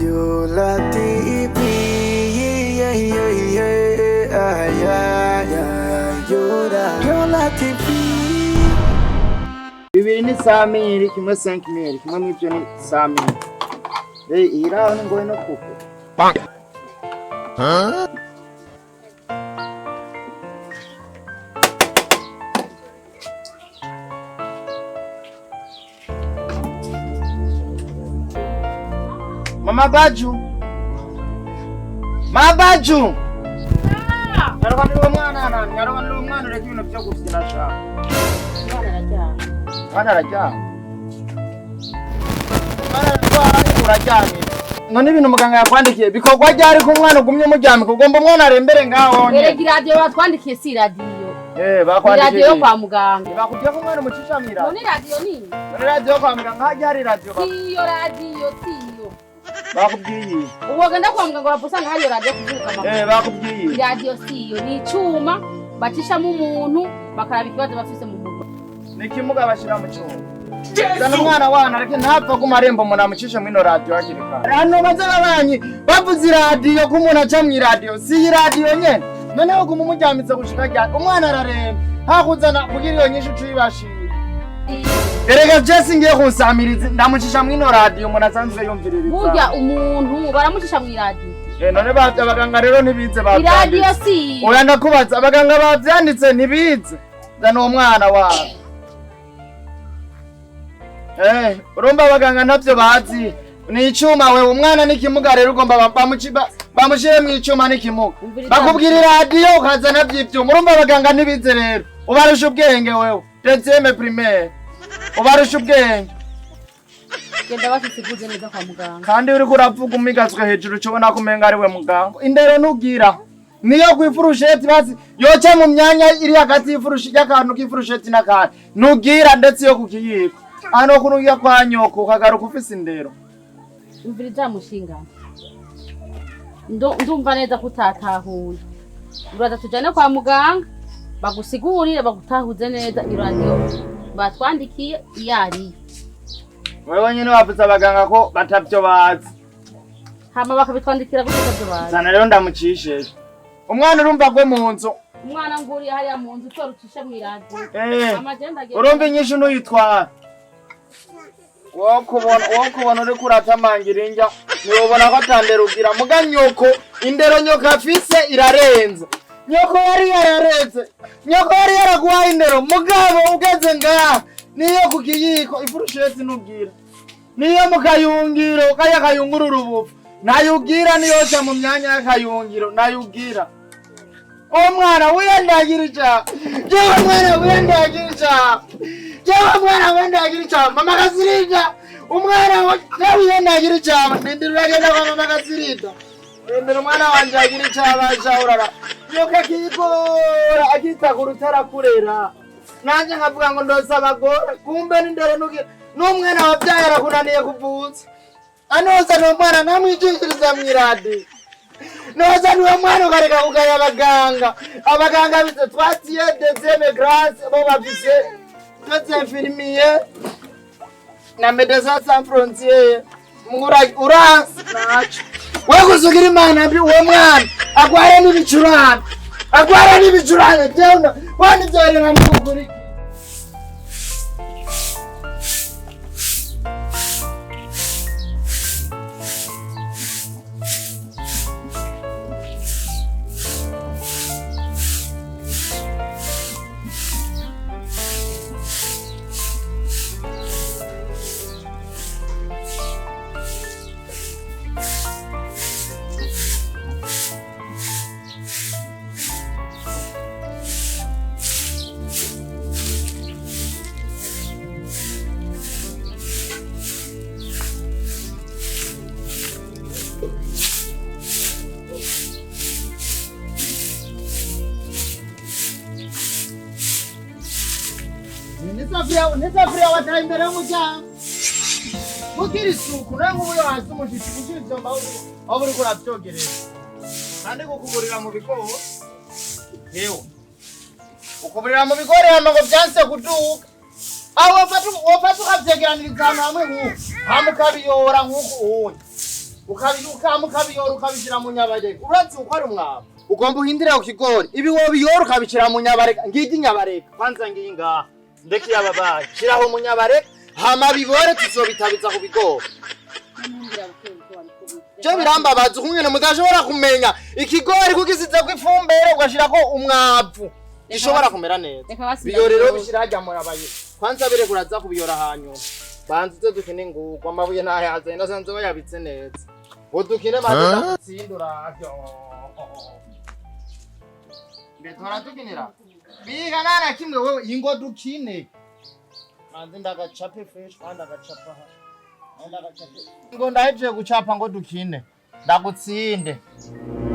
Yola TV, yeah, yeah, yeah, yeah, yeah, Yola, Yola TV. Bibiri ni 1000, kimwe 5000, kimwe mw'ivyo ni 1000. Eh, iraho ni ngoye no kuko. Mama Baju. Mama Baju. Nyaruka umwana na nyaruka umwana ureke ibintu byo gufyina sha. Umwana araryama. Mwana araryama. Mwana ararwaye uraryamye. None ibintu muganga yakwandikiye bikorwa ryari ko umwana ugumye umuryamika ugomba umwana arembere ngaho nyene. Erega iradiyo batwandikiye si iradiyo. Eh, bakwandikiye. Iradiyo yo kwa muganga. Bakubwiye ko umwana umucisha mw'iradiyo. None iradiyo ni? None iradiyo kwa muganga hajya hari iradiyo Si iyo radiyo, si iyo. bakubwiye. Ubu wagenda kwa muganga wapfa usanga hari iyo radiyo kuvuka amakuru. Eh, bakubwiye. Iradiyo si iyo, ni icuma bacishamo umuntu bakaraba ikibazo bafise mu mubiri. Ni ikimuga bashira mu cyuma. Zana umwana wana ariko ntapfa ku marembo umuntu amucishe mw'ino radiyo hakiri kare. Hano baza babanyi bavuze iradiyo ko umuntu aca mw'iradiyo si iyi radiyo nyene. Noneho guma umuryamitse gushika ryari umwana araremba hakuzana kugira iyo nyinshi uca uyibashira. Erega Jesse ngiye kunsamiriza ndamucisha mw'ino radiyo umuntu asanzwe yumviririza. Burya umuntu baramucisha mw'iradiyo. Eh, none bavye abaganga rero ntibize Iradiyo bavyanditse. si iyo. Oya ndakubaza abaganga bavyanditse ntibize. Zana uwo mwana wawe. Eh, urumva abaganga ntavyo bazi. Ni icuma wewe umwana n'ikimuga rero ugomba bamushire mw'icuma n'ikimuga. Umviriza. Bakubwira iradiyo ukazana vy'ivyuma. Urumva abaganga ntibize rero. Ubarusha ubwenge wewe. Deuxième primaire. Ubarusha ubwenge. Genda basisiguze neza kwa muganga. Kandi uriko uravuga umigazwe hejuru uca ubona ko umenga ari we muganga. Indero ntugira. Niyo kw'ifurusheti basi yoca mu myanya iri hagati y'ifurushi y'akantu k'ifurusheti n'akandi. Ntugira ndetse yo ku kiyiko. Hano kunugira kwa nyoko ukagaruka ufise indero. Umviriza mushingano. Ndumva neza ko utatahuye. Uraza tujane kwa muganga bagusigurire bagutahuze neza iradiyo batwandikiye iyo ariyo. Wewe nyene wavuze abaganga ko batavyo bazi. Hama bakabitwandikira gute ivyo bazi? Zana rero ndamucisheje. Umwana urumva agwe mu nzu. Umwana nguriye hariya mu nzu utora ucishe mw'iradiyo. Eh. Amagenda agenda. Urumva inyishu ntuyitwara. Wowe kubona uriko uratamangira indya ntiwobona ko atandero ugira muga nyoko indero nyoko afise irarenze. Nyoko yari yarareze. Nyoko yari yaraguhaye indero mugabo ugeze ngaha niyo ku kiyiko ifurusheti ntubwira. Niyo mu kayungiro kaya kayungurura ubufu ntayubwira niyoca mu myanya y'akayungiro ntayubwira. Uwo mwana wiyandagira icaha. Jewe mwana wiyandagira icaha. Jewe mwana wiyandagira icaha. Mama Kasirida. Umwana wiyandagira icaha. Ndindira uragenda kwa mama Kasirida. Ndindira umwana wanje agira icaha bashahurara. Yoka akigora akita ku rutare akurera. Nanje nkavuga ngo ndose abagore. Kumbe n'indero nugira. N'umwana wabyaye arakunaniye kuvuza. Anoza n'umwana nkamwijishiriza mw'iradiyo. Noza niwe mwana ukareka kugaya abaganga. Abaganga bize twatiye deuxième classe bo bafise twese infirmier na Médecins Sans Frontières. Mura uransi naco. We kuzugira imana mbi uwo mwana agware n'ibicurane. Agware n'ibicurane jewe wani vyorera n'ukuri. Nisafuriya wataye imbere y'umuryango. Kugira isuku nawe nk'ubu yo hasi umushitsi kugira ivyombo aho uriko uravyogereza. Kandi kukuburira mu bigori. Yewe. Ukuburira mu bigori hama ngo vyanse kuduka. Aho wofata ukavyegeraniriza ahantu hamwe nk'uku. Hama ukabiyora nk'uku unye. Ukabikama ukabiyora ukabishyira mu nyabarega. Urazi uko ari umwavu. Ugomba uhindire ku kigori. Ibi wobiyora ukabishyira mu nyabarega. Ngigi nyabarega. Kwanza ngiyi ngaha. Ndeki yababaye. Shiraho mu nyabarega. Hama bibore tuzobitabiza ku bigori. Je birambabaza ukungene mudashobora kumenya ikigori kugisizeko ifumbire ugashirako umwavu. Gishobora kumera neza. Reka basi Biyo rero ndabiyora. bishira hajya murabaye. Kwanza bire kuraza kubiyora hanyuma. Banza uze dukine nguko amabuye ntayazanye nasanze bayabitse neza. Udukine maze ndagutsindura. Mbe tora tukinira. Biga nana kimwe wewe ingo dukine. Manze ndagacape fresh kandi agacapa ha. Ndagacape. Ngo ndahejeje gucapa ngo dukine. Ndagutsinde.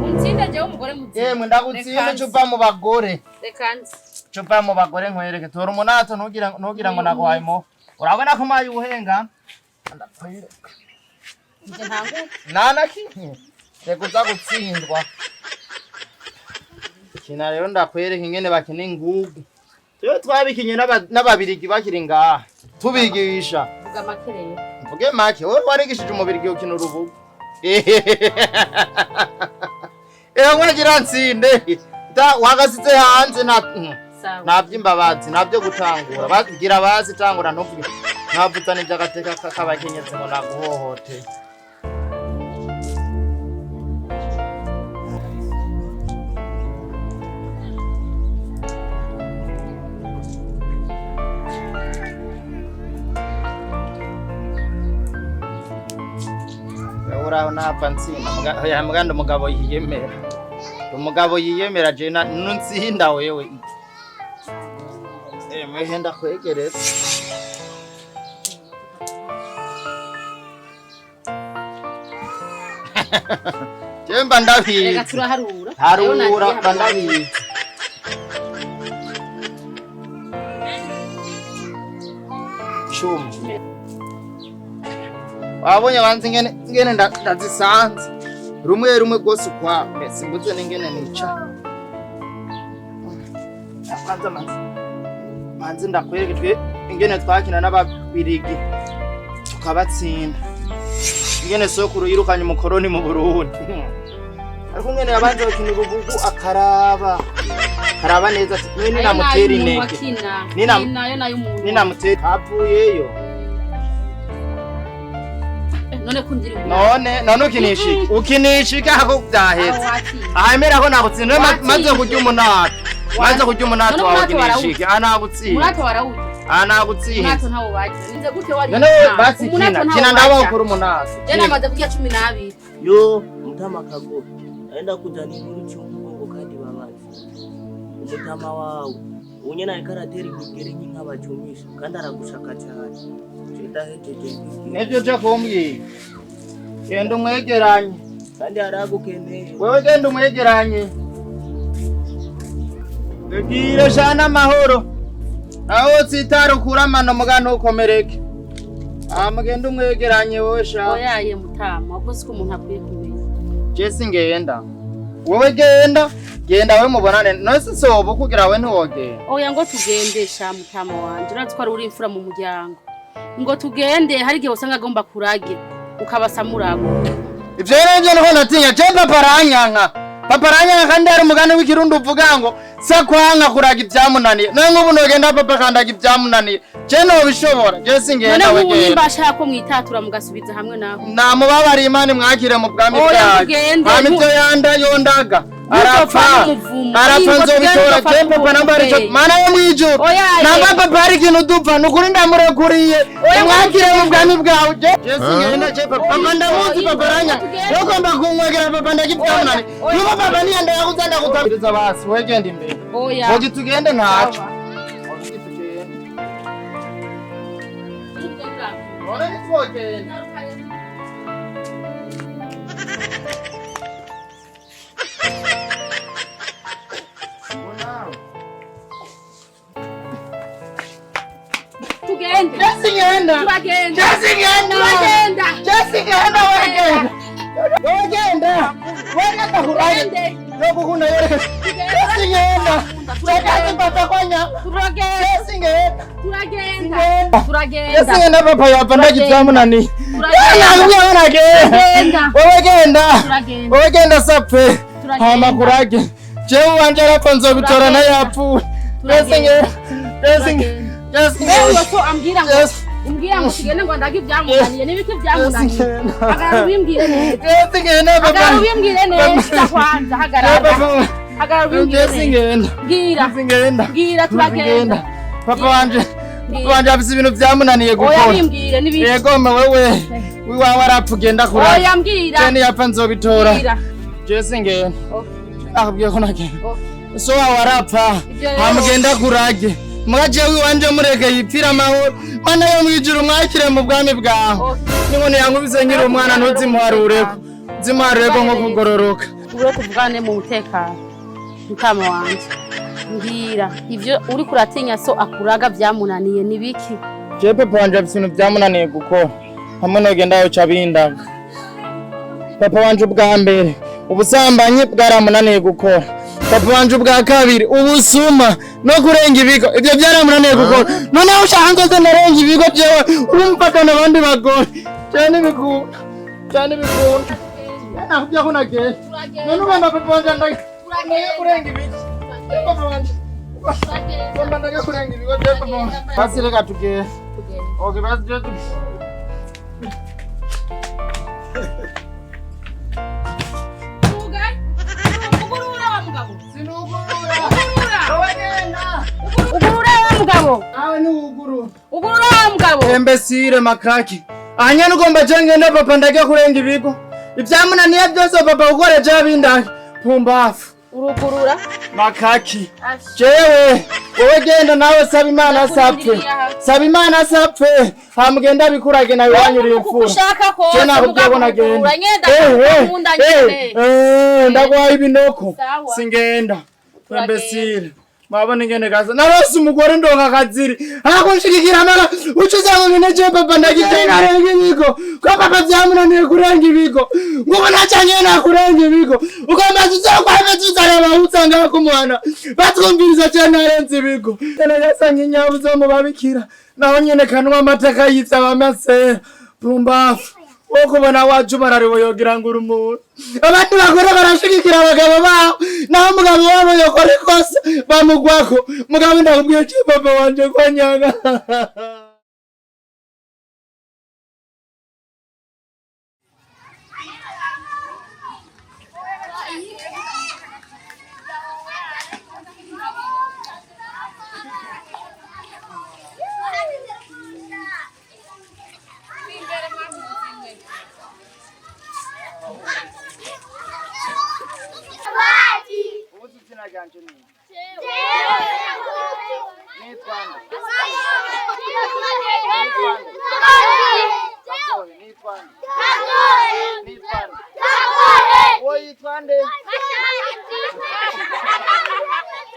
Unsinde jewe umugore muzima. Yemwe ndagutsinde Reka nzi. cupa mu bagore. Reka nzi. Cupa mu bagore nkwereke tora umunato ntugira ngo naguhaye mo. Urabona ko mayi uhenga. Ndakwereka. Nje ntanguke. Nana kimwe. Reka uza gutsindwa. Kina rero ndakwereka ingene bakina ingugu. Twe twabikinye n'ababirigi bakiri ngaha. Tubigisha. Vuga make rero. Mvuge make wowe warigishije umubirigi gukina urubuga. Ewe mwagira nsinde. Da wagasize hanze nta Sawa. ntaby'imbabazi ntabyo gutangura bagira bazi tangura ntuvuge ntavuza n'iby'agateka k'abakenyezi ngo naguhohote. Uraho ntapfa ntsinda oya, muganda umugabo yiyemera umugabo yiyemera je nutsinda wewe. Mwehe ndakwegereza. Je mba Reka ndabizi. turaharura. Harura mba ndabizi. 10. Wabonye wanze ingene ndazisanze. Rumwe rumwe rwose ukwa simbuze n'ingene nica. Kwanza manze. Manze ndakwereke twe ingene twakina n'ababirigi tukabatsinda. Ingene sokuru yirukanye umukoroni mu Burundi. Ariko ingene yabanza bakina urubugu akaraba. Karaba neza ati mwe ninamutera intege. Nayo nayo umuntu. Ninamutera avuyeyo. None kundira umuntu. None ukinishika. Ukinishika ako byahetse. Aho watsinze. Ahemera ko nagutsinda Watsinze. maze kurya umunati. Maze kurya umunati None wawe umunati warawurya. ukinishika. Anagutsinda. Umurato warawurya. Anagutsinda. Umurato ntawo wagira. Ninze gute wari. None basi kina kina ndaba ukora umunati. Je namaze kurya 12. Yo mutama kagobe aenda kuzana inkuru cy'umugongo kandi babazi umutama wawe unyene ariko aratera imigeri nk'inka bacumisha kandi aragushaka cyane je ndahejeje Nivyo uje kumbwira. Genda umwegeranye. kandi aragukeneye. Wewe genda umwegeranye. Tugire shana amahoro. Aho utsitara ukura amano muga ntukomereke. Ah mugenda umwegeranye wowe sha. Oya ye mutama, wakoze ko umuntu akwiye kumenya. Je singenda. Wewe genda. Genda we mubonane. None sobo kugira we ntiwogenda. Oya ngo tugende sha mutama wanje. Urazi ko ari uri imfura mu muryango. Ngo tugende hari igihe usanga agomba kurage ukabasa murago. Ivyo rero nivyo niko natinya. Je papa aranyanka. Papa aranyanka kandi hari umugani w'ikirundi uvuga ngo sakwanka kuraga ibyamunaniye. None nk'ubu nogenda papa kandaga ibyamunaniye. Je nobishobora. Je singenda None we nk'ubu nimba genda. ashaka ko mwitatura mugasubiza hamwe naho. Namubabariye Imana imwakire mu bwami Oya, bwayo. mugende. Hama ivyo yanda yondaga. Muzopfa Arapfa. n'umuvumo. Arapfa Ingo nzobitora. tugende Je papa namba arico. tupfa Mana yo mwijuru. Oya, ye. Namba papa hari ikintu dupfa. Nukuri ndamurekuriye. Umwakire mu bwami bwawe. Je singenda je papa. Papa ndamuzi papa aranya. Ugomba kunywegera papa ndagipfamunani. Nuko papa niyanda yakuza ndakutabiriza basi. We genda imbere. Oya. Hogi tugende ntaco. Hogi tugende. None ntitwogenda. Tugende. Singenda. Turagenda. Singenda. Turagenda. Singenda wegenda. Wegenda. Wegenda kuraye. Tugende. Nokukunda yoreke. Singenda. Chakazi papa kwanya. Turagenda. Singenda. Turagenda. Singenda. Turagenda. Singenda papa yapa ndagibyamunani. Turagenda. Nakubwiye ngo nagenda. Turagenda. Wowe genda. Turagenda. Wowe genda sapfe. Turagenda. Hama kurage. Jewe wanje arapfa nzobitora Turagenda. ntayapfuye. Jesi nge. Jesi nge. Jesi Wewe nge. ko ambwira ngo Yes. umbwira ngo tugende ngo ndage ibyamunaniye n'ibiki byamunaniye. Yes. Hagarara ubimbwire neza. Jesi ngenda papa. Hagarara ubimbwire neza kwanza hagarara. Papa. Hagarara ubimbwire Jesi neza. ngenda. Mbwira. Jesi ngenda. Mbwira turagenda. Papa wanje. Papa wanje afise ibintu vyamunaniye Oya gukora. bimbwire n'ibiki. Yego ma wewe. Wiwawe arapfa ugenda kurage. Oya mbwira. Jeni yapfa nzobitora. Mbwira. Jesi ngenda. Okay. Akubwiye ko nagenda. Okay. So wawe arapfa. Ivyo rero- Hamugenda kurage. Mwaje wiwanje mureke yipfira amahoro. Mana yo mwijuru mwakire mu bwami bwawe. Okay. N'inkoni yankubise nkiri umwana ntuzimuharureko. Nzimuharureko nko kugororoka. Ure tuvugane mu mutekano. Mutama wanje. Mbwira ivyo uri kuratinya so akuraga byamunaniye nibiki? Jewe papa wanje afise ibintu vyamunaniye gukora. Hamwe nogenda yoca bindaga. Papa wanje ubwa mbere ubusambanyi bwaramunaniye gukora. Papa wanje ubwa kabiri ubusuma no kurenga ibigo ibyo byaramunaniye gukora. Noneho ushaka ngo nze narenga ibigo jewe urumfatana abandi bagore. Jewe ntibikunda. Jewe ntibikunda. Nakubwiye ko nagenda. None ubona papa wanje ndagiye kurenga ibigo. Papa wanje. Ugomba ndagiye kurenga ibigo jewe papa wanje. Basi reka tugende. Okay, basi jewe tugende. Ugurura wa mugabo. Sinugurura. Ugurura. Wowe genda. Ugurura wa mugabo. Nawe niwugurura. Ugurura wa mugabo. Embesire makaki. Anya ugomba je ngenda papa ndagiye kurenga ibigo. Ivyamunaniye byose papa gukora je abindaki. Pumbafu. Urugurura. Makaki. Jewe wowe genda nawe saba Imana sapfe. Saba Imana sapfe. Hamugenda bikurage nawe wanyuriye imfura. Ushaka ko Je nakubwiye ko nagenda. Uranyenda kunda nyene. Ndagwaye ibinoko. Sawa. Singenda. Turagenda. Embesire. Mwabona ingene gaza. Narose umugore ndonka kaziri. Hakunshigikira amara. Ucuza ngo ngene je papa ndagitenga arenga ibigo. Ko papa vyamunaniye kurenga ibigo. Ngo nacanye nakurenga ibigo. Ugomba tuzokwame tuzaraba usanga kumuhana. Batwumviriza cyane arenze ibigo. Tena gasa nk'inyabu zo mu babikira. Naho nyene kanwa amateka yitsa abamasera. Pumbafu. Wo kubona wacu bararibo yogira ngo uri umuntu. Abandi bagore barashigikira abagabo babo. Naho umugabo wabo yokora ikosa bamugwako. Mugabo ndakubwiye ko papa wanje ko nyanga. Ubuze izina ryanje ni nitwa nde? Kagohe, nitwa nde? Nitwa nde? Wowe yitwa nde?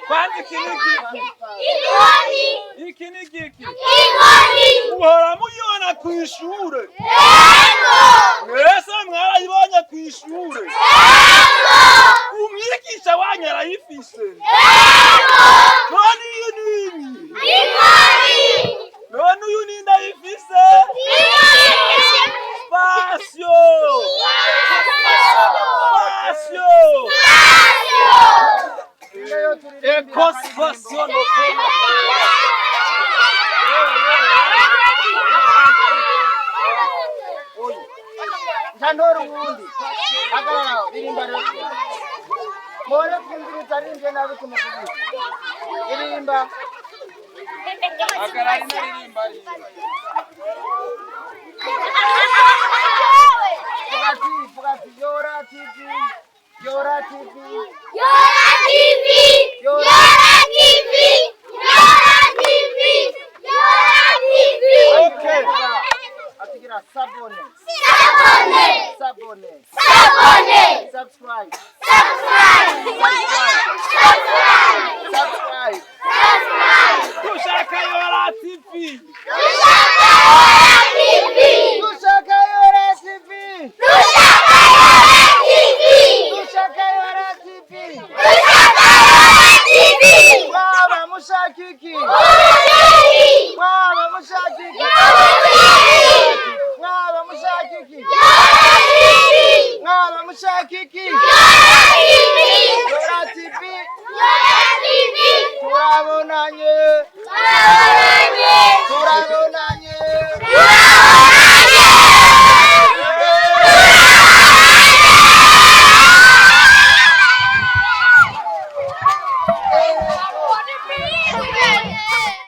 Kwanza iki ni igiki? Iki ni igiki? Muhora muyibona kw'ishure? Mwese mwarayibonye kw'ishure? Umwigisha wanyu arayifise? None iyi ni iyi? None uyu ninde ayifise? Spasio! Spasio! Eko spasio no Ntantora uwundi. Hagarara, irimba rero. Muhore twumviriza aririmvye nabi tumuvugisha. Irimba. Hagarara inaririmba ririmba. Vuga ati, vuga ati, Yora TV. Yora TV. Yora TV! Yora TV! Yora TV! Yora TV! Okay. Atigira sabone. Sabone! Sabone. Sabone! Subscribe. Subscribe! Subscribe! Subscribe. Subscribe! Dushaka Yora TV! Dushaka Yora TV! Dushaka Yora TV. Dushaka Yora TV! Dushaka Yora TV. Dushaka Yora TV! Mwaba mushaka iki? Umubyeyi! Mwaba mushaka iki? Umubyeyi! Mwaba mushaka iki? Yora TV! Mushaka iki?